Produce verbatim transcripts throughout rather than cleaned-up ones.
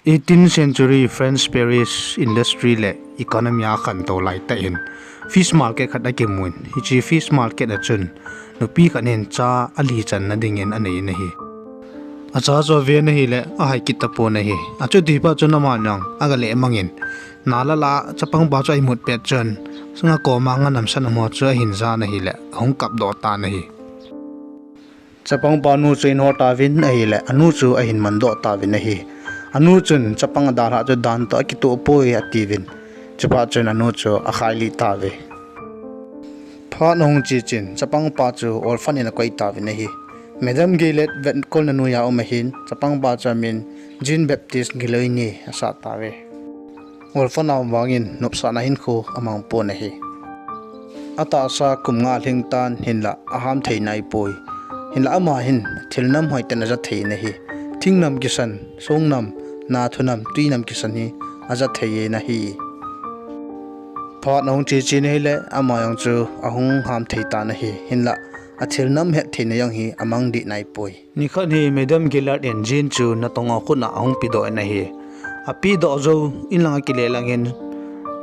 Eighteenth century French Paris industry le economy a khantou lai tah in fish market khat akimun. Hiche fish market a chun nupi khat in cha ali channa dingin anei in ahi. Acha chu aven ahile ahai kit tapon ahi. Achuti phat chun aman jong aga lehmangin, nalala chapangpa chu aimut pet chun, sanga koma nga namsan amaho chu ahin jan ahile ahung kapdoh tan ahi. Chapangpa nu chu ahin hol tauvin ahile, anu chu ahin mandoh tauvin ahi. Anu chun chapang adalhah chu dan toh akitoh poi atiuvin. Chuphat chun anu chu akhailih tauve. Phat ahung che chun chapangpa chu orphan in akoi tauvin ahi. Madame Gaillard vetkolna noiya um ahin, chapangpa chu amin Jean Baptiste Guélené asah tauve. Orphan a um vangin nopsahna hinkho amang pon ahi. Atahsa kum nga alhing tan hinla aham thei naipoi. Hinla ama hin thil nam hoiten aja thei in ahi. Thingnam kisan, songnam, nathunam, tuinam kisan hi aja thei in ahi. Phat ahung che chen ahile ama jong chu ahung ham thei tan ahi. Hinla athil nam het theina jong hi amang dih naipoi. Nikhat hi Madame Gaillard in Jean chu natong a khut a ahung pedoh in ahi. Apedoh jou in lang akile langin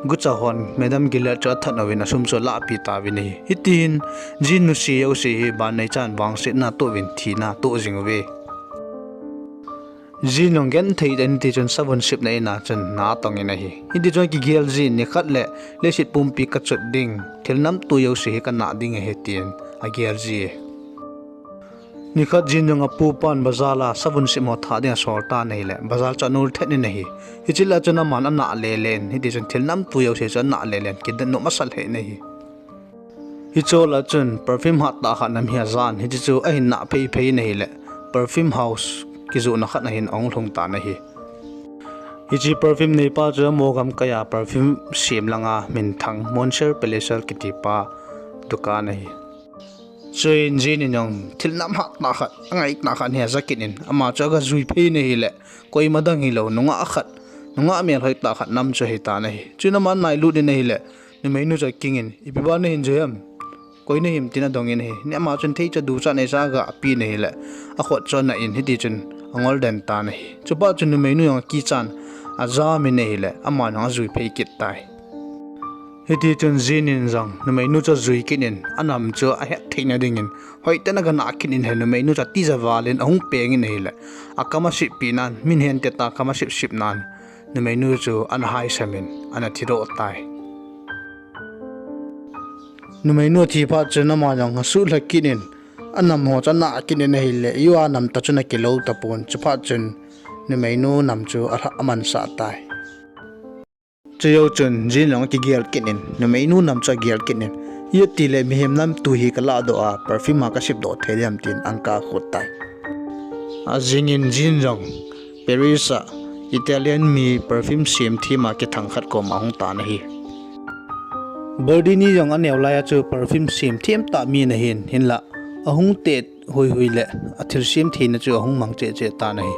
gucha hon Madame Gaillard chu athat uvin asum chu alahpeh tauvin ahi. Hitihin Jean nusi jouse hi banneichan vangsetna toh uvin thina atoh jing uve. Jean jong genthei tah in hitichun savun sepna in a chun na atong in ahi. Hitichun akigel jin, nikhat le leiset pumpi kachot ding, thil namtui jouse hi kanah ding ahi tin agel ji e. Nikhat Jean jong apupan bazar a savun sep ho thah ding asol tan ahile, bazar chu anol thet in ahi. Hiche lah chun aman anah lele in, hitichun thil namtui jouse chu anah lele in, kinop masa lheh in ahi. Hiche lah chun perfume hattah khat nam hi ajan, hiche chu ahin nah phei phei in ahile, perfume house kijohna khat a hin ahung lhung tan ahi. Hiche perfume neipa chu amaho gamkai a perfume sem langa minthang Monsieur Pelletier kitipa dukan ahi. Chuin Jean in jong thil nam hattah khat, angaitah khat hi aja kit in, ama chu aga jui phei in ahile, koima dang hilou, nungah khat, nungah melhoi tah khat nam chu ahitan ahi. Chuin aman nailut in ahile, numeinu chu akingin, ipi ban nahin jui ham? Koi nahim tin adongin ahi. Ama chun theicha ducha neisa aga pen ahile, akhut chu anah in hitichun angol den tan ahi. Chuphat chun numeinu jong akichan ajamin ahile, aman jong ajui phei kit tai. Hitichun Jean in jong numeinu chu ajui kit in, anam chu ahet theina dingin, hoiten aga nah kit in ahi, numeinu chu atija val in ahung pengin ahile, akam asep peh nan, min hentah a kam asep sep nan, numeinu chu ana haisam in, ana thidoh tai. Numeinu athi phat chun ama jong asuhlha kit in, anam ho chu anah kit in ahile, ijat nam tah chun akilou tapon, chuphat chun numeinu nam chu alha amansah tai. Chujou chun Jean jong akigel kit in, numeinu nam chu agel kit in, ijat tile mihem namtui hi kalahdoh a, perfume a kasepdoh thei dem tin angkah akhut tai. Ajingin Jean jong Paris a Italian mi perfume semthem a kithang khat koma ahung tan ahi. Bernardini jong aneo laiya chu perfume semthem tah mi ana hin, hinla ahung tet huihui le athilsem theina chu ahung mang cheh cheh tan ahi.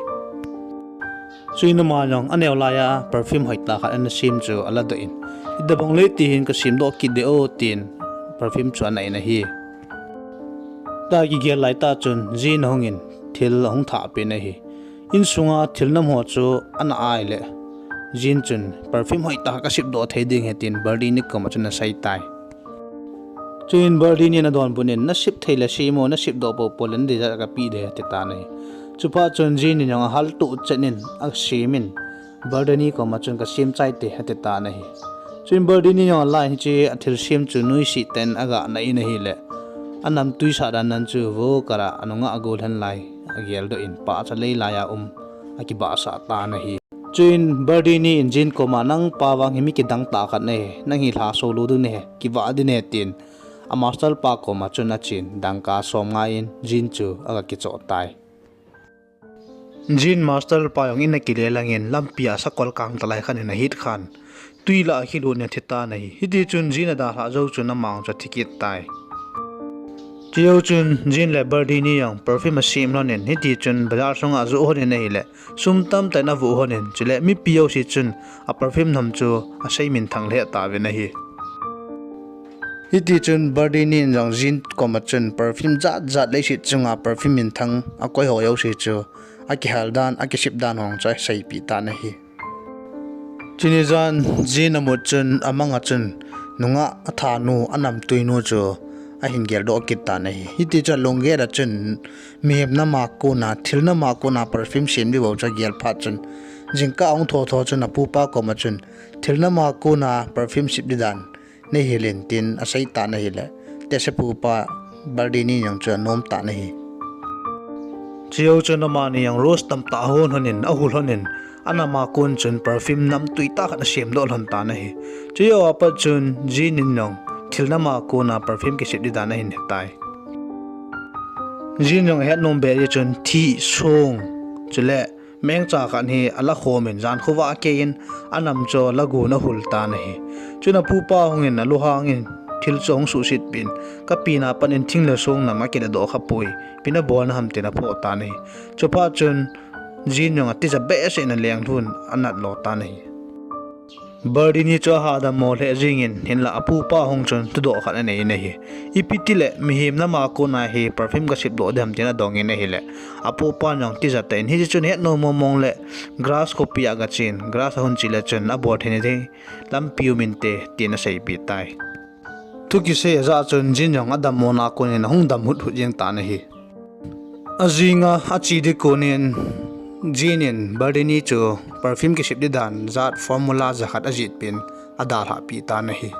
Chuin ama jong aneo laiya perfume hoitah khat ana sem chu aladoh in, itobang le tihin kasemdoh kit ding o tin perfume chu anah in ahi. Tua kigel laitah chun Jean ahungin thil ahung thahpeh in ahi. Insunga thil nam ho chu anah ahile, Jean chun perfume hoitah kasepdoh thei ding ahi tin Bernardini koma chun asei tai. Chuin Bernardini in adonbut in, nasep thei le sem o, nasepdoh poupou le nadei jat a kapeh ding ahi ati tan ahi. Chuphat chun Jean in jong ahal tuh chet in asem in, Bernardini koma chun kasem chai te ati tan ahi. Chuin Bernardini jong alai hiche athilsem chu nuisat tah in aga nah in ahile, anamtui sah dan nan chu vo kara anungah agol hen lai ageldoh in pahcha lei laiya um akibahsah tan ahi. Chuin Bernardini in Jean koma, nangpa vang hi mi kidang tah khat nahi, nang hi lhasou lou ding nahi, kivah ding nahi tin, a master pa koma chun achen, dangka som ngaiyin Jean chu aga kichoh tai. Jean master pa jong in akile langin lampia sakol kang talai khat in ahet khan, twi lah a akilut in athi tan ahi. Hitichun Jean adalhah jou chun amang chu athi kit tai. Chujou chun Jean le Bernardini jong perfume asem lhon in, hitichun bazar sunga ajoh lhon in ahile, sum tamtah in avoh lhon in, chule mipi jouse chun a perfume nam chu asei minthang lheh tauvin ahi. Hiti chun Bardini in jong Jean koma chun perfume jat jat leiset chunga perfume minthang akoi ho jouse chu akihal dan, akisip dan ho chu aseipeh tan ahi. Chuni jan Jean amut chun amang a chun nungah athanu, anamtui nu chu ahin geldoh kit tan ahi. Hiti chun alunggel a chun mihem nam a kona, thil nam a kona perfume sem ding bou chu agel phat chun, jingkah ahung thotho chun apupa koma chun, thil nam a kona perfume sep ding dan neihil in, tin asei tan ahile, tehse pupa Bardini jong chu anom tan ahi. Chujou chun amani jong rose tamtah ahon lhon in, ahul lhon in, anam a kon chun perfume namtui tah khat asemdoh lhon tan ahi. Chujou a pat chun Jean in jong thil nam a kona perfume kisep ding dan ahin hetai. Jean jong ahet nom beh jeh chun thih, song, chule mengcha khat hi ala khom in, jan khovah akei in, anam chu ala gon ahul tan ahi. Chun apupa hung in, alunghang in, thil chu ahung suhset peh in, kapina pat in thing le song nam akiladoh khapoi, ipi nabolna ham tin aphoh tan ahi. Chuphat chun Jean jong atija behseh in alenglhun, anat lo tan ahi. Bardini chu ahadammo lheh jeng in, hinlah apupa hung chun thudoh khat anei in ahi. Ipi tile mihem nam a kona hi perfume kasepdoh ding ham tin adong in ahile, apupan jong tija tah in, hiti chun het nom mong mong le Grasse khopi a gachen, Grasse ahung che le chun abol thei ding lampi um inte, tin aseipeh tai. Thu kisei ajah chun Jean jong adammona kon in ahung dam hut hut jeng tan ahi. Ajing a ache ding kon in Jean in Bardini chu perfume kisep ding dan jat formula jakhat ajetpeh in adalhah peh tan ahi.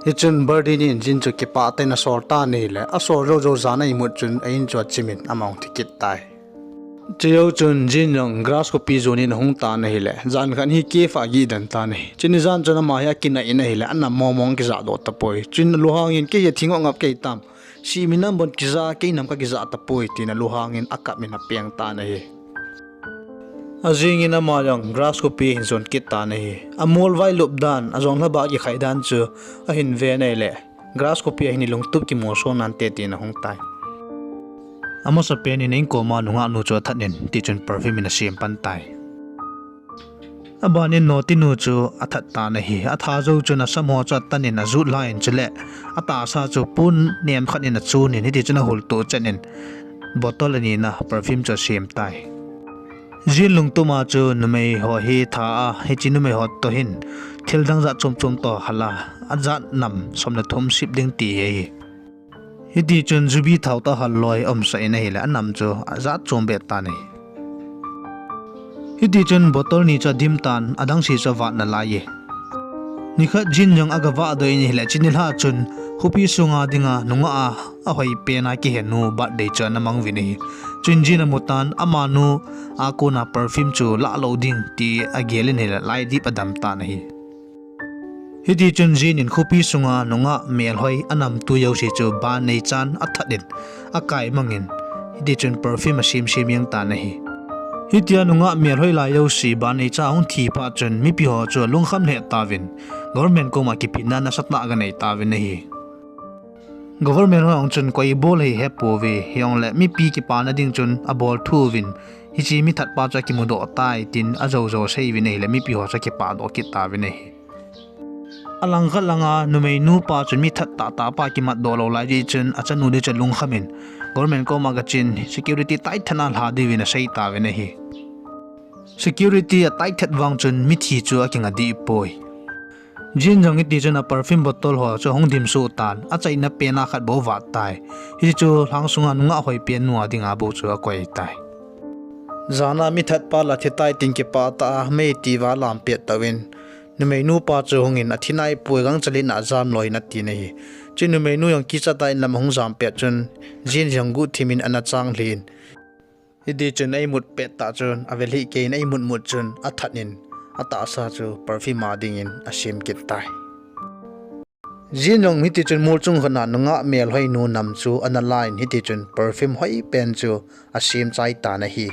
Hichun Bardini in Jean chu kipah tah in asol tan ahile, asol jou jou jan a imut chun a in chu achim in ama ahung thi kit tai. Chujou chun Jean jong Grasse khopi jon in ahung tan ahile, jan khat hi cafe a agih den tan ahi. Chuni jan chun ama hi akinai in ahile, anam mong mong akijahdoh tapoi. Chun alunghang in, kei hi thing ho ngap kei tam, simi nam bon kija, kei nam kakija tapoi, tin alunghang in akap in apeng tan ahi. Ajing in ama jong Grasse khopi ahin jon kit tan ahi. Amol vailup dan, ajong lhabah kikhai dan chu ahin ve in ahile, Grasse khopi a hin ilungtup kimusah nante tin ahung tai. Amasapen in a-in koma nungah nu chu athat in, tichun perfume in asem pan tai. Aban in noti nu chu athat tan ahi. Atha jou chun asam ho chu atan in ajut lha in, chule atahsa chu pon nem khat in achun in, hitichun ahultoh chan in bottle anina perfume chu asem tai. Jean lungtup a chu numei ho hi atha a, hiche numei ho toh hin thil dang jat chom chom toh hal a, ajat nam som le thum sep ding ti ahi. Hitichun jubi thao toh hal loi umsah in ahile, anam chu ajat chom beh tan ahi. Hitichun bottle ni chu adim tan, adang se chu avat nalai e. Nikhat Jean jong agavah doh in ahile, chuni lha chun khopi sunga dinga nungah a ahoi pen a kihe nu birthday chu ana mang uvin ahi. Chuin Jean amu tan, amanu a kona perfume chu lah lou ding ti agel in ahile, laidip adam tan ahi. Hitichun Jean in khopi sunga nungah melhoi anamtui jouse chu ban neichan athat in, akai mang in, hitichun perfume asem sem jeng tan ahi. Hitia nungah melhoi lai jouse ban neichan ahung thi phat chun mipi ho chu alungkham lheh tauvin, government koma kiphinna nasatah aganei tauvin ahi. Government ho jong chun koi bol ahi hepouve, hijongle mipi kipana ding chun abol thou vin, hiche mithat pa chu akimudoh tai tin ajou jou asei uvin ahile, mipi ho chu akipah doh kit tauvin ahi. Alangkhat langa numeinu pa chun mithat tahtah pa kimatdoh lou lai jeh chun achanu ding chu alungkham in, government koma gachen security taithat a lha diuvin asei tauvin ahi. Security ataithat vang chun mithi chu akinga dehpoi. Jean jong hitichun a perfume bottle ho chu ahung dimsuh tan, achaina pen a khat bou avat tai. Hichu lhang sunga nungah hoi pen nu a dinga bou chu akoi tai. Jana mithat pa la thi tai tin kipah tah a mei tia alam pet tauvin, numeinu pa chu hungin, athi naipoi, gangchel in ajam loi in atin ahi. Chuin numeinu jong kichat a in lam ahung jam pet chun Jean jong guhthim in ana changlhi in, hitichun a-imut pettah chun avelhih kei in, a-imut mut chun athat in atahsa chu perfume a dingin asem kit tai. Jean jong hitichun mol chung khat a nungah melhoinu nam chu ana la in, hitichun perfume hoipen chu asem chai tan ahi.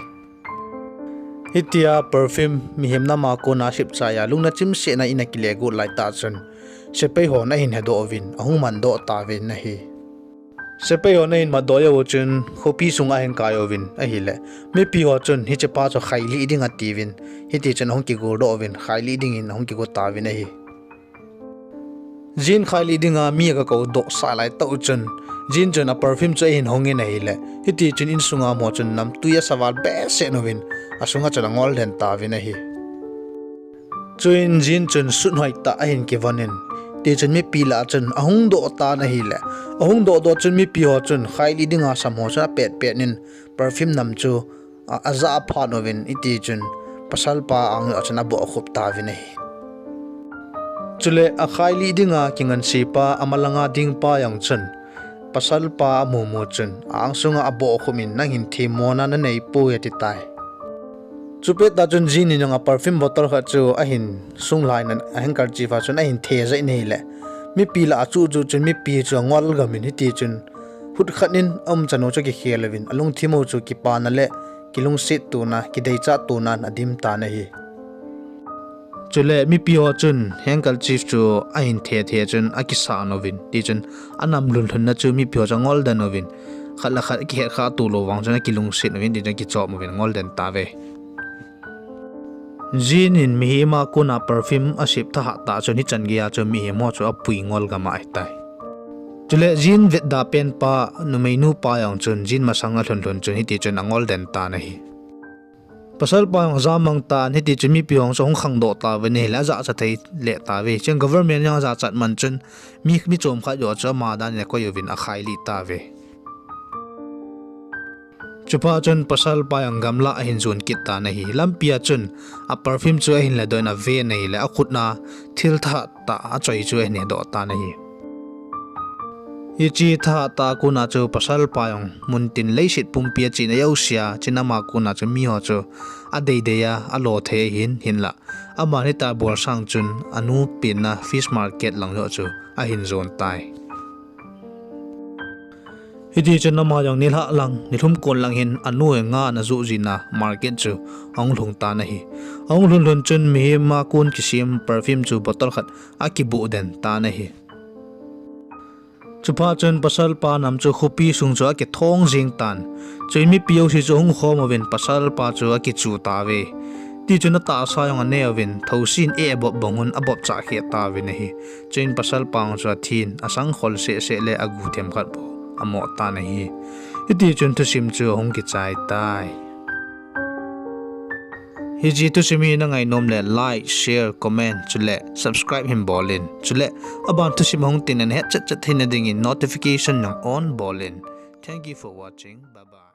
Hitia perfume mihem nam a kona asep chai a lungna chimsetna in akile got laitah chun sepai hon ahin hedoh uvin ahung mandoh tauvin ahi. Sepai hon ahin matdoh jou chun khopi sunga ahin kai uvin ahile, mipi ho chun hichepa chu khailih ding atiuvin, hitichun ahung kigoldoh uvin khailih dingin ahung kigo tauvin ahi. Jin khailih dinga mi aga kou doh sah lai tah u chun, Jin chun a perfume chu ahin hongin ahile, hiti chun insunga mo chun namtui asa val behseh uvin, asunga chun angol den tauvin ahi. Chuin Jin chun suit hoitah ahin kivonin, tichun mipi lah chun ahung doh tan ahile, ahung doh doh chun mipi ho chun khailih dinga sam ho chun apet pet in perfume nam chu a, aja aphat uvin, hiti chun pasalpa ang a chun abohkhup tauvin ahi. Chule a khailih dinga kingansepa, amalanga dingpa jong chun pasalpa amu mu chun a angsunga abohkhup in, nang hin themmona naneipoi ati tai. Chupet tah chun Jin in jong a perfume bottle khat chu ahin sunglhain a handkerchief a chun ahin the jeh in ahile, mipi lah a achuh chuh chun mipi chu angol gam in, hiti chun hutkhat in aumchan u chu akikhel uvin, alungthim u chu kipana le kilungset tona, kideichat tona in adim tan ahi. Chule mipi ho chun handkerchief chu ahin the the chun akisan uvin, tichun anam lhun lhunna chu mipi ho chu angol den uvin, khat le khat akihet khah to lou vang chun akilungset uvin, tichun akichom uvin angol den tauve. Jin in mihem a kona perfume asep thahat tah chun hichan geiya chu mihem ho chu apui ngol gam ahitai. Chule Jin vetda penpa, numeinupa jong chun Jin masang alhun lhun chun hiti chun angol den tan ahi. Pasalpa jong ajamang tan, hiti chun mipi ho chu ahung khangdoh tauvin ahile, ajachat thei leh tauve. Chun government jong ajachat man chun mi, mi chom khat joh chu ama dan in akoi uvin akhailih tauve. Chuphat chun pasalpa jong gamlah ahin jon kit tan ahi. Lampi a chun a perfume chu ahin ladoh in aven ahile, akhut a thil thahat tah achoi chu ahin hedoh tan ahi. Hiche thahat tah a kona chu pasalpa jong muntin leiset pumpi a chena jousea, chun ama kona chu miho chu adeidei a, alo thei ahin, hinlah aman hitia bol sang chun anu penna fish market lang joh chu ahin jon tai. Hiti chun ama jong nilhah lang, nilhum kon lang hin anu in nga ana joh jina market chu ahung lhung tan ahi. Ahung lhun lhun chun mihem a kon kisem perfume chu bottle khat akibuh den tan ahi. Chuphat chun pasalpa nam chu khopi sung chu akithong jeng tan. Chuin mipi jouse chu ahung khom uvin pasalpa chu akichu tauve. Tichun atahsa jong ane uvin, thousen eh abop bang un abopcha kheh tauvin ahi. Chuin pasalpa jong chu athin, asangkhol seh seh le agu themkhat bou amoh tan ahi. Hiti chun thusim chu ahung kichai tai. Hiche thusim hi nangainom le like, share, comment chule subscribe hin bolin. Chule aban thusim ahung tin nahet chet chet theina dingin notification jong on bolin. Thank you for watching. Bye bye.